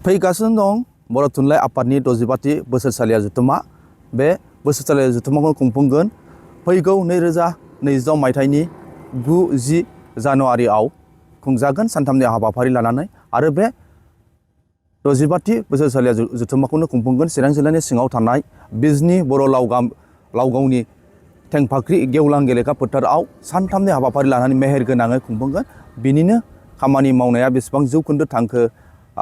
फैगासिनो दं बर' थुनलाइ आफादनि 60थि बोसोरसालिया जथुम्मा बे बोसोरसालिया जथुम्माखौ खुंफुंगोन फैगौ 2022 मायथाइनि 9-10 जानुवारियाव खुंजागोन सानथामनि हाबाफारि लानानै आरो बे 60थि बोसोरसालिया जथुम्माखौनो खुंफुंगोन चिरां जिल्लानि सिङाव थानाय बिजनी बर' लावगावनि थेंफाख्रि गेवलां गेलेग्रा फोथाराव सानथामनि हाबाफारि लानानै मेहेर गोनाङै खुंफुंगोन बिनिनो खामानि मावनाया बेसेबां जौखोन्दो थांखो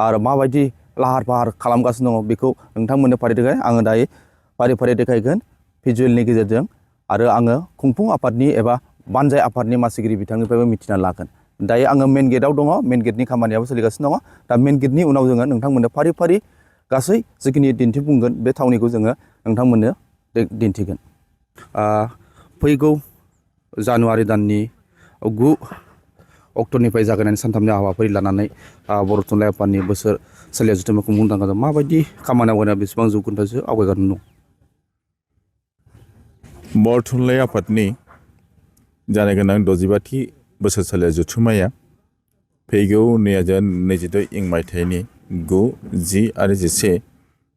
आरो माबायदि लाहार फाहार खालामगासिनो दङ बेखौ नोंथांमोननो फारि देखाय आङो दायो फारि फारि देखायगोन भिजुवेलनि गेजेरजों आरो आङो खुंफुं आफादनि एबा बानजाय आफादनि मासिगिरि बिथांनिफ्रायबो मिथिना लागोन दायो आङो मेन गेटआव दङ मेन गेटनि खामानियाबो सोलिगासिनो दङ दा मेन गेटनि उनाव जोङो नोंथांमोननो फारि फारि गासै जिखिनि दिन्थिफुंगोन बे थावनिखौ जोङो नोंथांमोननो दिन्थिगोन फैगौ जानुवारि दाननि 9 अक्ट'निफ्राय जागायनानै सानथामनि हाबाफारि लानानै बर' थुनलाइ आफादनि बोसोरसालिया जथुम्माखौ खुंफुंनो थाखाय माबायदि खामानि मावनाया बेसेबां जौखोन्दोसो आवगायगासिनो दं बर' थुनलाइ आफादनि जानो गोनां 65थि बोसोरसालिया जथुम्माया फैगौ 2022 मायथाइनि 9, 10 आरो 11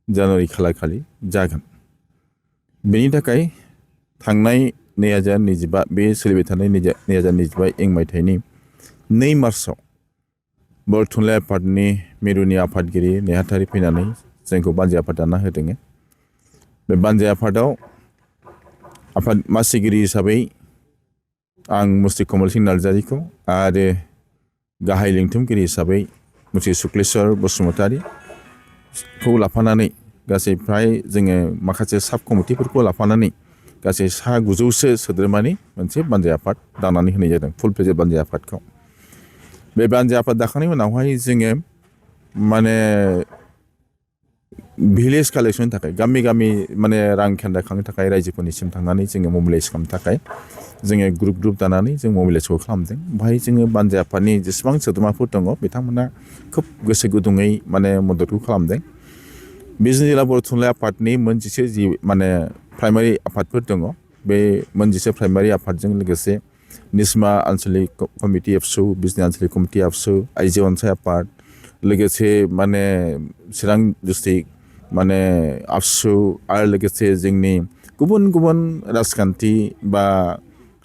जानुवारि खालारखालि जागोन बेनि थाखाय थांनाय 2025 बे सोलिबाय थानाय 2025 मायथाइनि 2 मार्चआव बर' थुनलाइ आफादनि मिरुनि आफादगिरि नेहाथारि फैनानै जोंखौ बानजाय आफाद दाना होदों बे बानजाय आफादाव आफाद मासिगिरि हिसाबै आं मुस्रि कमल सिंह नार्जारिखौ आरो गाहाय लिंथुमगिरि हिसाबै मुस्रि सुक्लेस्वर बसुमतारिखौ लाफानानै गासै फ्राय जोङो माखासे साब कमिटिफोरखौ लाफानानै गासै 900सो सोद्रोमानि मोनसे बानजाय आफाद दानानै होनाय जादों फुल प्लेजेड बानजाय आफादखौ बे बानजाय आफाद दाखांनायनि उनावहाय जोङो माने भिलेज कालेक्सननि थाखाय गामि गामि माने रां खेन्दा खांनो थाखाय रायजोफोरनिसिम थांनानै जोङो मबिलाइज खालामनो थाखाय जोङो ग्रुप दानानै जों मबिलाइजखौ खालामदों बेहाय जोङो बानजाय आफादनि जेसेबां सोद्रोमाफोर दङ बिथांमोना खोब गोसो गुदुङै माने मददखौ खालामदों बिजनी जिल्ला बर' थुनलाइ आफादनि मोनजिसे जि माने प्राइमारि आफादफोर दङ बे मोनजिसे प्राइमारि आफादजों लोगोसे निस्मा आनसलिक कमिटि एबसु बिजनी आनसलिक कमिटि एबसु आइजो अनसाय आफाद लोगोसे माने चिरां डिस्ट्रिक्ट माने आबसु आरो लोगोसे जोंनि गुबुन गुबुन राजखान्थि बा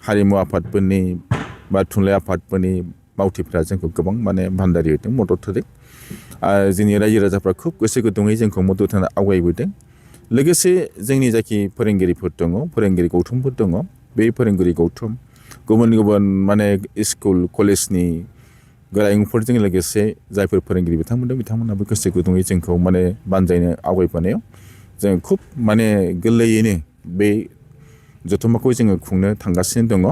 हारिमु आफादफोरनि बा थुनलाइ आफादफोरनि मावथिफ्रा जोंखौ गोबां माने भान्दारि होदों मदद होदों आरो जोंनि रायजो राजाफ्रा खोब गोसो गुदुङै जोंखौ मदद होनो आवगायबोदों लोगोसे जोंनि जायखि फोरोंगिरिफोर दङ फोरोंगिरि गौथुमफोर दङ बे फोरोंगिरि गौथुम गुबुन गुबुन माने स्कुल कलेजनि गोरायुंफोरजों लोगोसे जायफोर फोरोंगिरि बिथांमोनाबो गोसो गुदुङै जोंखौ माने बानजायनो आवगायबोनायाव जों खुब माने गोरलैयैनो बे जथुम्माखौ जोङो खुंनो थांगासिनो दङ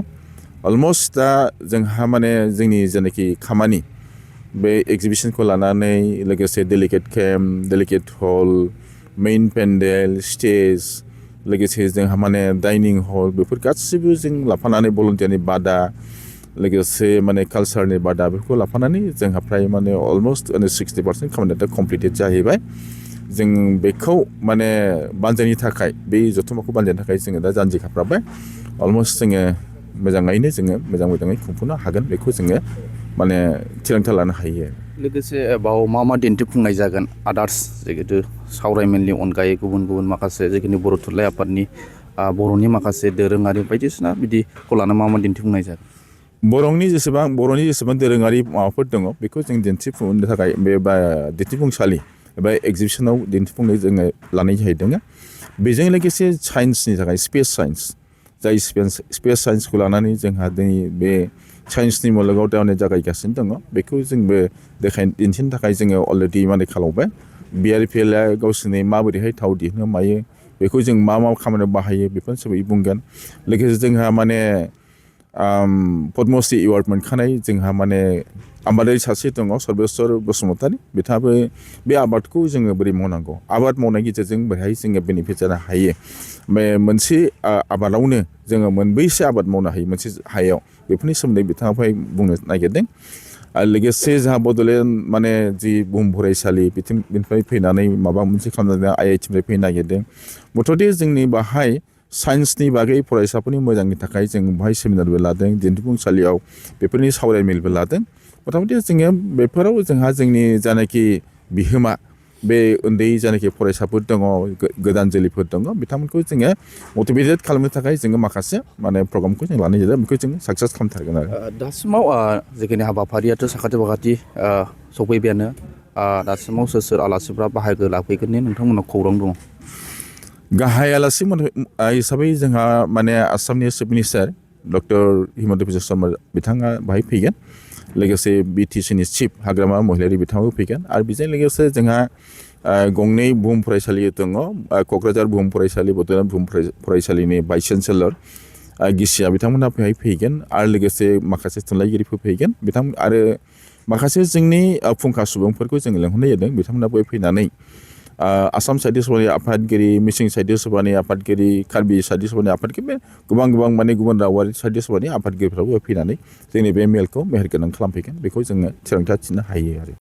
अलमस्ट दा जोंहा माने जोंनि जेनाखि खामानि बे एग्जिबिशनखौ लानानै लोगोसे डेलिगेट केम्प डेलिगेट हल मेइन पेन्डेल स्टेज लोगोसे जोंहा माने डाइनिं हल बेफोर गासिबो जों लाफानानै भलन्टियारनि बादा लोगोसे माने कालसारनि बादा बेफोरखौ लाफानानै जोंहा फ्राय माने अलमस्ट 60% खामानिया दा कमप्लिटेड जाहैबाय जों बेखौ माने बानजायनि थाखाय बे जथुम्माखौ बानजायनो थाखाय जोङो दा जानजि खाफ्राबाय अलमस्ट जोङो मोजाङै खुंफुंनो हागोन बेखौ जोङो माने थिरांथा लानो हायो लोगोसे बाव मा दिन्थिफुंनाय जागोन आदार्स जिहेतु सावरायमेलनि अनगायै गुबुन गुबुन माखासे जिखिनि बर' थुनलाइ आफादनि बर'नि माखासे दोरोङारि बायदिसिना बिदिखौ लाना मा दिन्थिफुंनाय जागोन बर'नि जेसेबां दोरोङारि माबाफोर दङ बेखौ जों दिन्थिफुंनो थाखाय बे दिन्थिफुंसालि एबा एग्जिबिशनाव दिन्थिफुंनो जोङो लानाय जाहैदों बेजों लोगोसे साइन्सनि थाखाय स्पेस साइन्स जाय स्पेस साइन्सखौ लानानै जोंहा दिनै बे साइन्सनि मुलुगाव दावनाय जागायगासिनो दङ बेखौ जोंबो दिन्थिनो थाखाय जोङो अलरेडि माने खालामबाय BRPLआ गावसोरनि माबोरैहाय थाव दिहुनो मायो बेखौ जों मा खामानियाव बाहायो बेफोरनि सोमोन्दै बुंगोन लोगोसे जोंहा माने पद्मश्री एवार्ड मोनखानाय जोंहा माने आबादारि सासे दङ सर्बेस्वर बसुमतारि बिथाङाबो बे आबादखौ जोङो बोरै मावनांगौ आबाद मावनायनि गेजेरजों बोरैहाय जोङो बेनिफिट जानो हायो बे मोनसे आबादावनो जोङो मोनबैसे आबाद मावनो हायो मोनसे हायाव बेफोरनि सोमोन्दै बिथाङाहाय बुंनो नागिरदों आरो लोगोसे जोंहा बड'लेण्ड माने जि बुहुम फरायसालि बिनिफ्राय फैनानै माबा मोनसे खालामनानै IITनिफ्राय फैनो नागिरदों मथ'थे जोंनि बाहाय साइन्सनि बागै फरायसाफोरनि मोजांनि थाखाय जों बाहाय सेमिनारबो लादों दिन्थिफुंसालियाव बेफोरनि सावरायमेलबो लादों मथामथि जोङो बेफोराव जोंहा जोंनि जानाखि बिहोमा बे उन्दै जानाखि फरायसाफोर दङ गोदान जोलैफोर दङ बिथांमोनखौ जोङो मटिभेटेड खालामनो थाखाय जोङो माखासे माने प्रग्रामखौ जों लानाय जादों बेखौ जों साक्सेस खालामथारगोन आरो दासिमाव जिखिनि हाबाफारियाथ' साखाथि फाखाथि सफैबायानो दासिमाव सोर सोर आलासिफ्रा बाहागो लाफैगोननि नोंथांमोननाव खौरां दङ गाहाय आलासि हिसाबै जोंहा माने आसामनि chief minister doctor Himanta Biswa Sharma बिथाङा बाहाय फैगोन लोगोसे बिटिसिनि चिफ हाग्रामा महिलारि बिथाङाबो फैगोन आरो बेजों लोगोसे जोंहा गंनै बुहुम फरायसालि दङ क'क्राझार बुहुम फरायसालि बड'लेण्ड बुहुम फरायसालिनि भाइस चेन्सेलर गिसिया बिथांमोनहा बेहाय फैगोन आरो लोगोसे माखासे थुनलाइगिरिफोर फैगोन बिथांमोन आरो माखासे जोंनि फुंखा सुबुंफोरखौ जों लेंहरनाय जादों बिथांमोनाबो फैनानै आसाम साहित्य सभानि आफादगिरि मिसिं साहित्य सभानि आफादगिरि कार्बि साहित्य सभानि आफादगिरि गोबां माने गुबुन रावारि साहित्य सभानि आफादगिरिफ्राबो फैनानै जोंनि बे मेलखौ मेहेरगोनां खालामफैगोन बेखौ जोङो थिरांथा थिनो हायो आरो